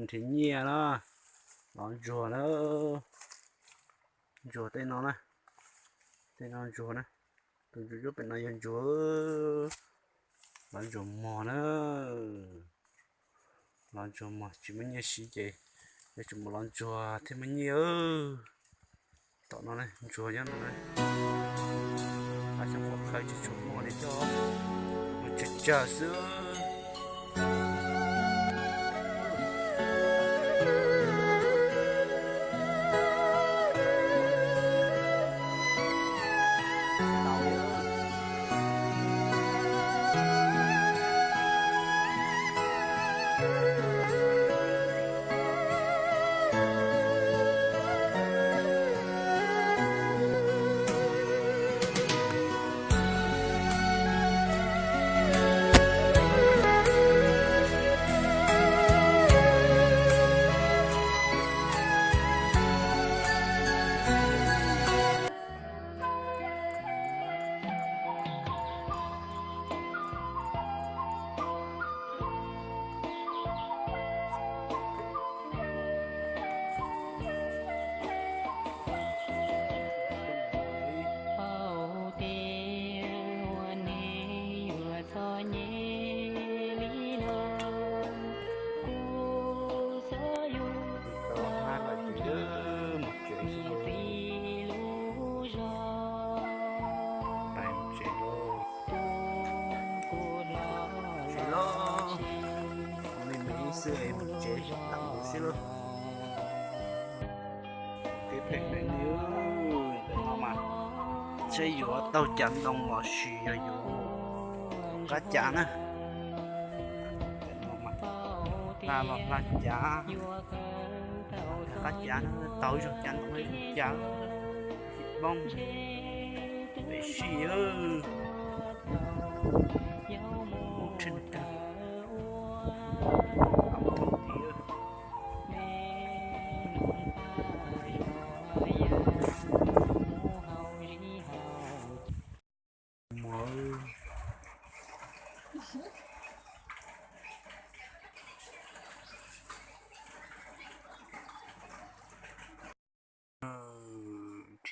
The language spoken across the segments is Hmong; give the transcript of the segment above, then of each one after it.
Nrhiav nyiaj na, lov ntsuag na, ntsuag tej no na, tej no ntsuag na, tus ntsuag zuab pem no yog ntsuag, lov ntsuag mog na, lov ntsuag mog tsis muaj nyiaj siv ces yuav tsum mus lov ntsuag thiaj muaj nyiaj. Tom no ntsuag nyob no, xyoo pom khaws tsis tshua muaj li coj, mus tsawg tsawg xwb. Tsev los, li me ib xwb es mus tsev tau xwb lauj. Kev phem me li, ntawm no mas seb yuav taug cav ntoo los sis yog yuav qab cav na. Ntawm no mas hla los hla cav, qab cav na, taug zog cav ntoo cav, tsis poob, pem sij, ub rheej tag, ub tag.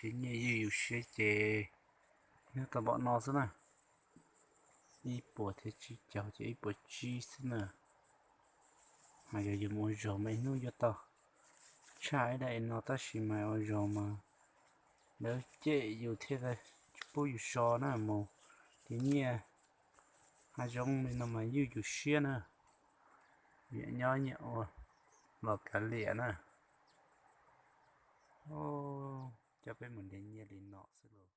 Nrhiav nyiaj ywj yus siab ces nyob tau npaum no xwb na. Ib puas thiab tsib caug ces ib puas tsib xwb na. Mas yog yus mus ua zog mas ib hnub yuav tau tshaj ib daim no tab sis mas ua zog mas lawv cem yus thiaj tsis pub yus so na, mus nrhiav nyiaj hav zoov li no mas ywj yus siab na. Nyiam nyob nyiam ua los kav liam na. Coj peb mus nrhiav nyiaj li no xwb los.